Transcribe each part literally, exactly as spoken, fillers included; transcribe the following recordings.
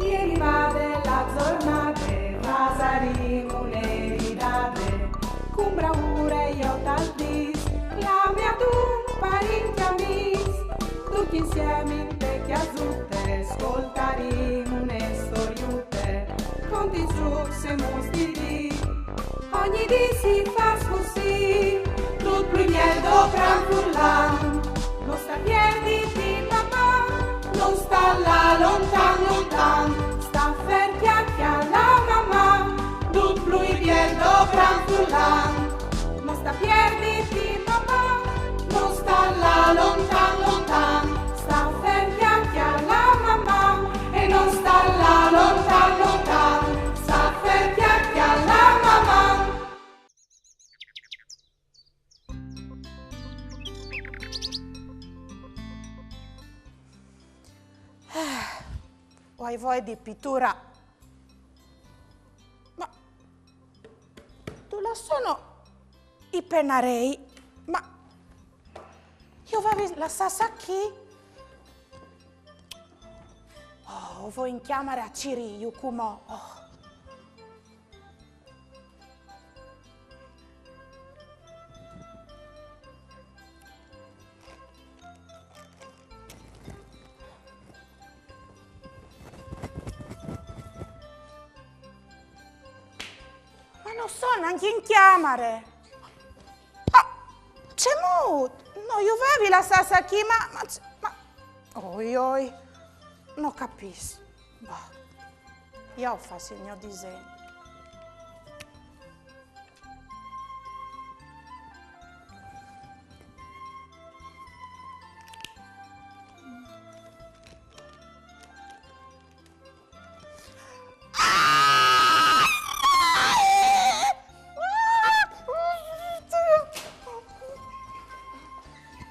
Ieri vade la zornade, fasarìm une ridade, cun braure jo tal dis, clame adun parint e amis, ducj insiemi inte cjasute, scoltarìm une storiute, cont i zucs e mus di dì. Ogni dì si fâs cussì, dut plui biel dopran furlan. No sta pierditi, mamà, no sta lâ lontan, lontan. Sta fer cjale, cjale, mamà, dut plui biel dopran furlan. No sta pierditi, mamà, no sta lâ lontan, lontan. Sta fer cjale, cjale, mamà, e no sta lâ lontan, lontan. Sta fer cjale, cjale, mamà. Eh, o ai voie di piturâ. Ma dulà sono i penarei? Ma ju vevi lassâts chi? Oh, o voi in cjamare a cirîju cumò. Oh. Ma no soi nancje in cjamare. Ma cemût? No ju vevi lassâts chi, ma, ma, ma, oi, oi, no capìs. Bah, jo o fâs il gno disen.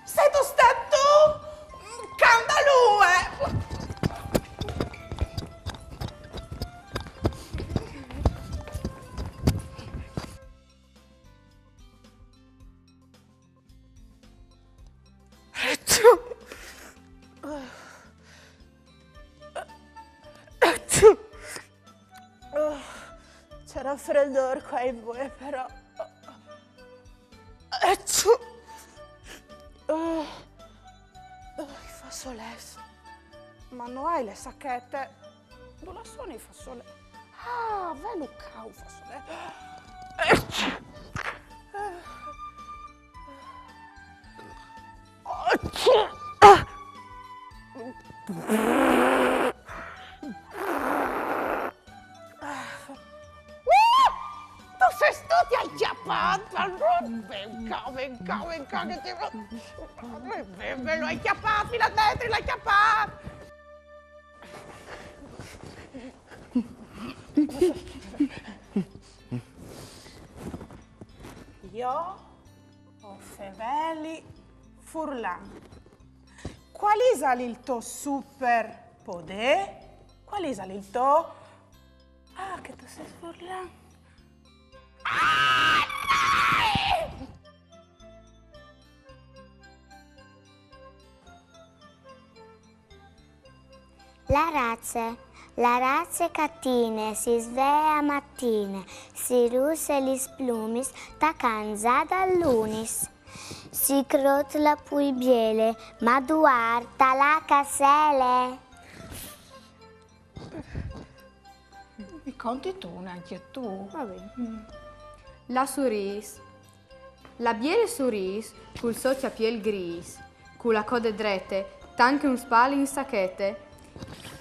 Sêstu stât tu? Scandalûs! Ce rafredôr che o ai vuê, però. Ecciù! Oh, oh, i fasolets. Ma no ai la sachete. Dulà sono i fasolets? Ah, velu ca un fasolet. Ecciù! Ecciù! Ah! Uh! Tu sês tu, ti ai cjapât! Ven ca, ven ca, ven ca, che ti... Ven, ven, lu ai cjapât, là dentri, lu ai cjapât! Jo o feveli furlan. Cuâl isal il to superpodê? Cuâl isal il to... Ah, che tu sês furlan. Ah, no! La raze. La raze catine si svee a matine, si russe lis plumis tacant za dal lunis. Si crot la plui biele, ma duar ta la casele. Mi conti tu, nancje tu? Va ben. Mm. La surîs. La biele surîs cul so cjapiel grîs, cu la code drete, tant che un spal in sachete.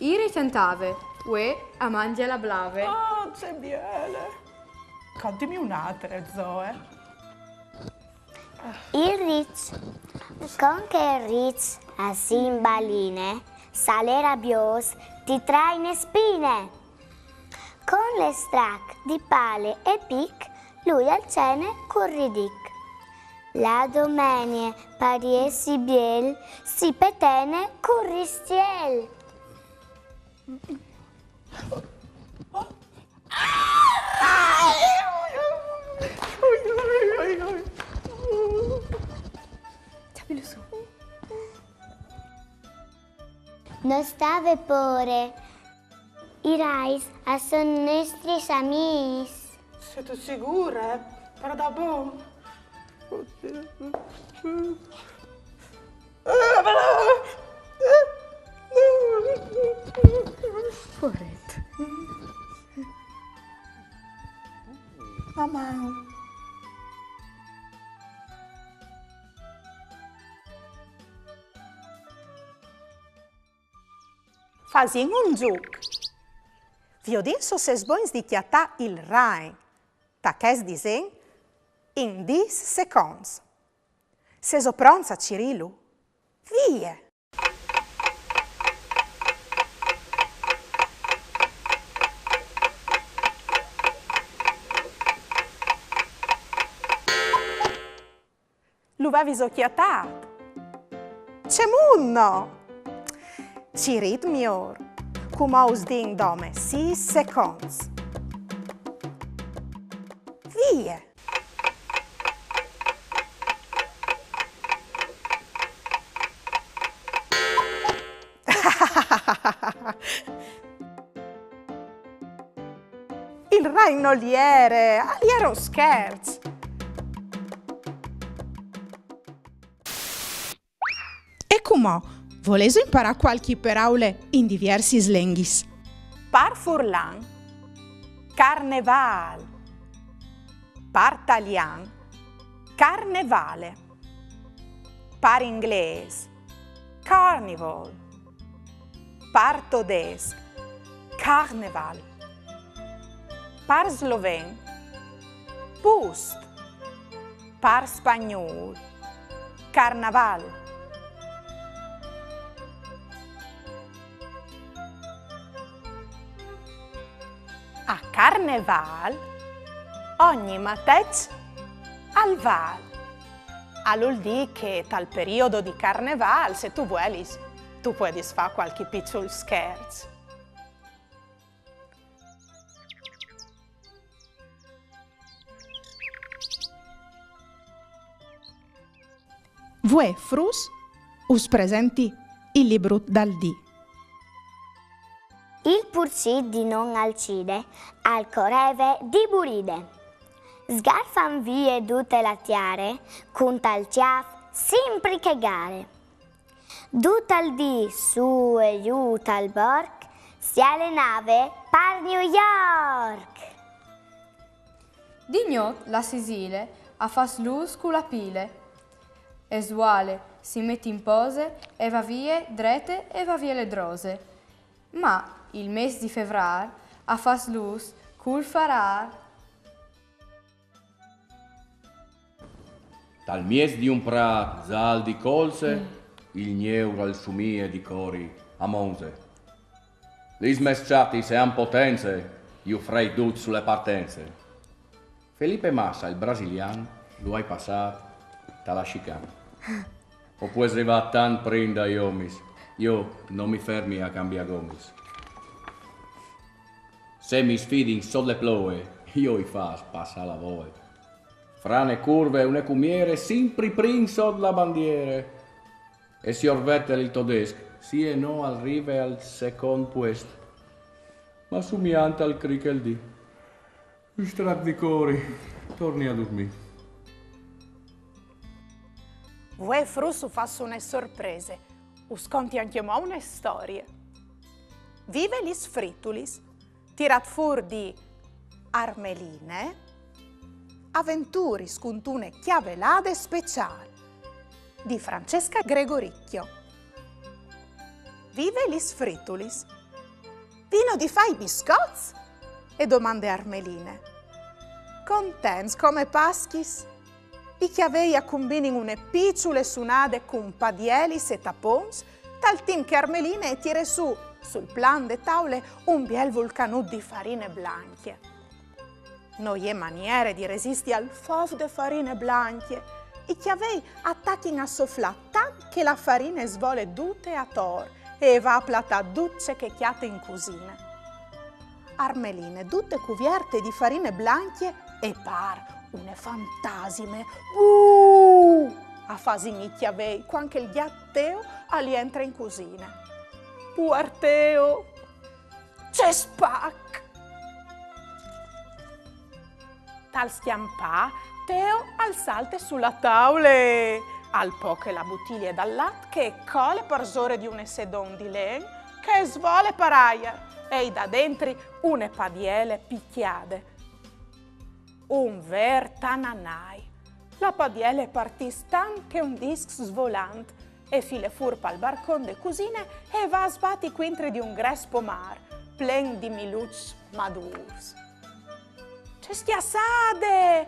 Îr e cjantave, vuê a mangje la blave. Ah, ce biele! Contimi une altre, Zoe. Il riç. Cont che il riç al si imbaline, se al è rabiôs ti traine spine. Cun le strac di pale e pic, lui al cene cul ridic. La domenie, par jessi biel, si petene cul ristiel. Cjapilu sù. No stâ vê pôre. I rais a son nestris amîs. Sêstu sigure? Pardabon? Poaret. Maman. Fasìn un zûc. Viodìn se o sês bogns di cjatâ il ragn ta chest disen in dîs seconts. Sêso pronts a cirîlu? Vie! Lu vêso cjatât? Cemût no! Cirît miôr, cumò us din dome sîs seconts. Vie! Il ragn nol jere, al jere un scherç. E cumò, volêso imparâ cualchi peraule in diviersis lenghis? Par furlan, carnevâl. Par talian, carnevale. Par inglês, carnival. Par todesc, Karneval. Par sloven, pust. Par spagnûl, carnaval. A Carnevâl ogni mateç al vâl. Al vûl dî che tal periodo di Carnevâl, se tu vuelis, tu puedis fâ cualchi piçul scherç. Vuê fruts us presenti il librut dal dì. Il purcit di non Alcide al coreve di buride. Sgarfant vie dute la tiare, cun tal cjâf simpri che gare. Dut al dì sù e jù tal borc si alenave par New York. Di gnot la Sisile a fâs lûs cu la pile. E svuale, si met in pose e va vie drete e va vie ledrose. Ma il mês di Fevrâr a fâs lûs cul farâr. Tal mieç di un prât zâl di colze, il gneur al sumie di cori a Monze. Lis mês çatis e àn potence, ju frei dut su le partence. Felipe Massa, il brasilian, lu ai passât ta la chicane. O pues rivâ tant prin dai omis, jo no mi fermi a cambiâ gomis. Se mi sfidin sot le ploie, jo i fâs passâ la voie. Fra une curve e une cumiere, simpri prin sot la bandiere. E siôr Vettel, il todesc, sì e no al rive al secont puest. Ma sumiant al criche il dì, un strac di cori, torni a durmî. Vuê fruts us fâs une sorprese, us conti ancjemò une storie. Vive lis fritulis, tirât fûr di Armeline, aventuris cuntune cjavelade speciâl di Francesca Gregoricchio. Vive lis fritulis. Vino di fâ i biscots? E domande Armeline. Contents come Paschis. I cjavei a cumbinin une piçule sunade cun padielis e tapons, tal timp che Armeline e tire sù, sul plan de taule, un biel vulcanut di farine blancje. No je maniere di resisti al fof de farine blancje. I cjavei a tachin a soflâ tant che la farine e svole dute ator e e va a platâ dut ce che e cjate in cusine. Armeline, dute cuvierte di farine blancje, e pâr une fantasime. Buh! A fasin i cjavei cuant che il gjat Teo al jentre in cusine. Puar Teo! Te spac! Tal scjampâ, Teo al salte su la taule, al poche la butilie dal lat che e cole parsore di une sedon di len che e svole par aiar e i dà dentri une padiele picjade. Un vêr tananai. La padiele e partìs tant che un disc svolant e file fûr pal barcon de cusine e e va a sbati cuintri di un gres pomâr, plen di miluçs madûrs. Ce scjassade!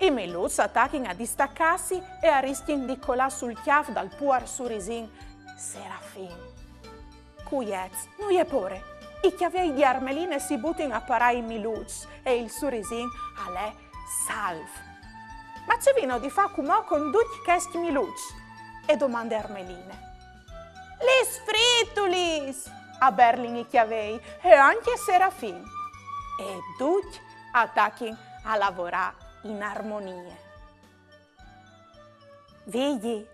I miluçs a tachin a distacâsi e a riscjin di colâ sul cjâf dal puar surisin Serafin. Cuiets, no je pôre. I cjavei di Armeline si butin a parâ i miluçs e il surisin al è salf. Ma ce vino di fâ cumò cun ducj chescj miluçs? E domande Armeline. Lis fritulis! A berlin i cjavei e ancje Serafin. E ducj a tachin a lavorâ in armonie. Vigji,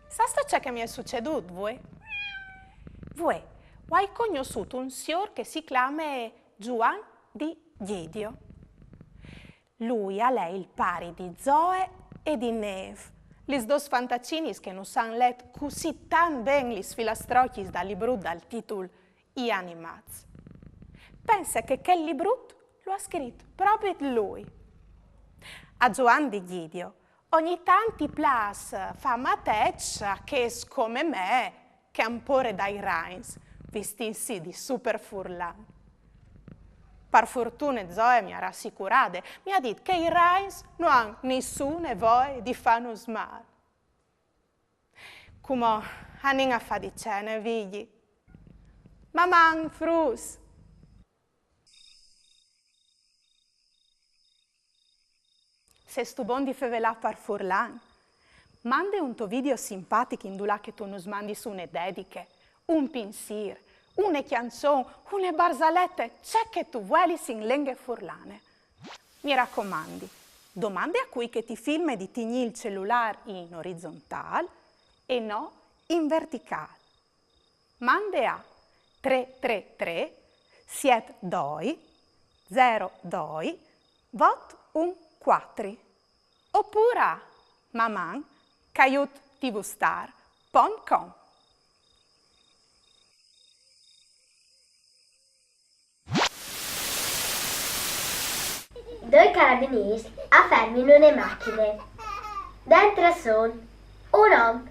sâstu ce che mi è sucedût vuê? Vuê, o ai cognossût un siôr che si clame Zuan di Gjidio. Lui al è il pari di Zoe e di Nêf, lis dôs fantacinis che nus àn let cussì tant ben lis filastrocjis dal librut dal titul I animâts. Pense che chel librut lu à scrit propit lui. A Zuan di Gjidio ogni tant i plâs fâ mateçs a chês come me che a àn pôre dai rains, vistintsi di super furlan. Par fortune Zoe mi à rassicurade, mi à dit che i rains no àn nissune voie di fânus mâl. Cumò anìn a fâ di cene, Vigji. Maman, fruts! Sêstu bon di fevelâ par furlan? Mande un to video simpatic indulà che tu nus mandis une dediche, un pinsîr, une cjançon, une barzalete, ce che tu vuelis in lenghe furlane. Mi racomandi, domande a cui che ti filme di tignî il celulâr in orizontâl e no in verticâl. Mande a trê trê trê siet doi zero doi vot un cuatri opûr a maman caiut tvstar pont com. Doi carabinîrs a fermin une machine. Dentri a son un om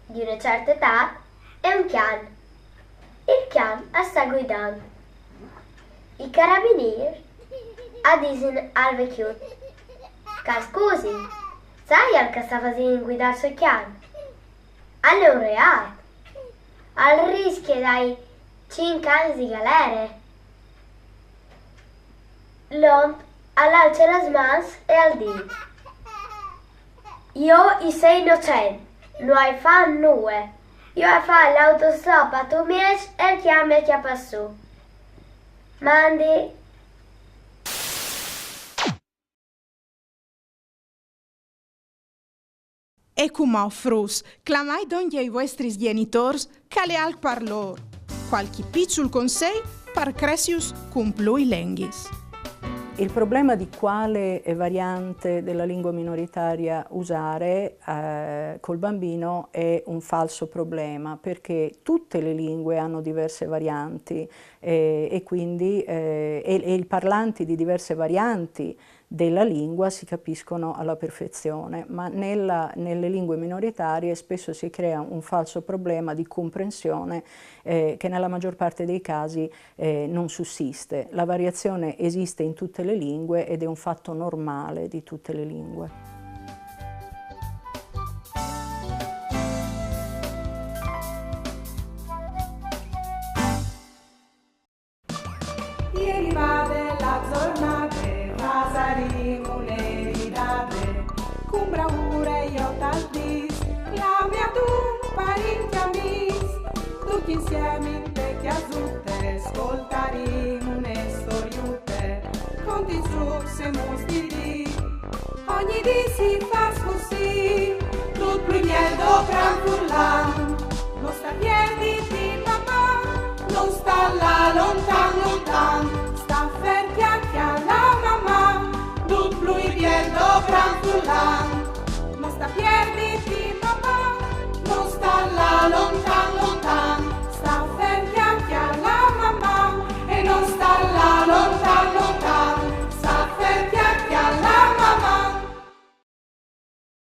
di une certe etât e un cjan. Il cjan al sta guidant. I carabinîrs a disin al vecjut: «Che al scusi, saial che al sta fasint guidâ il so cjan? Al è un reât. Al riscje dai cinc agns di galere.» L'om al alce lis mans e al dîs: «Jo i soi inocent, no ai fat nuie. Jo o ai fat l'autostop a Tumieç e il cjan mi à cjapât sù. Mandi.» E cumò, fruts, clamait dongje i vuestris gjenitôrs, che al è alc par lôr. Cualchi piçul consei par cressiju cun plui lenghis. Il problema di quale, eh, variante della lingua minoritaria usare, eh, col bambino è un falso problema, perché tutte le lingue hanno diverse varianti, eh, e quindi, eh, e, e i parlanti di diverse varianti della lingua si capiscono alla perfezione, ma nella, nelle lingue minoritarie spesso si crea un falso problema di comprensione, eh, che nella maggior parte dei casi, eh, non sussiste. La variazione esiste in tutte le lingue ed è un fatto normale di tutte le lingue. E rivade la zornade, fasarìn une ridade, cun braure jo tal dîs, clame adun parint e amîs, ducj insiemi inte cjasute, scoltarìn une storiute, contìn su se mus di dì. Ogni dì si fâs cussì, dut plui biel dal cran furlan, no sta piedi di papà, no sta lâ lontan. Pierdobram fulan, nosta pier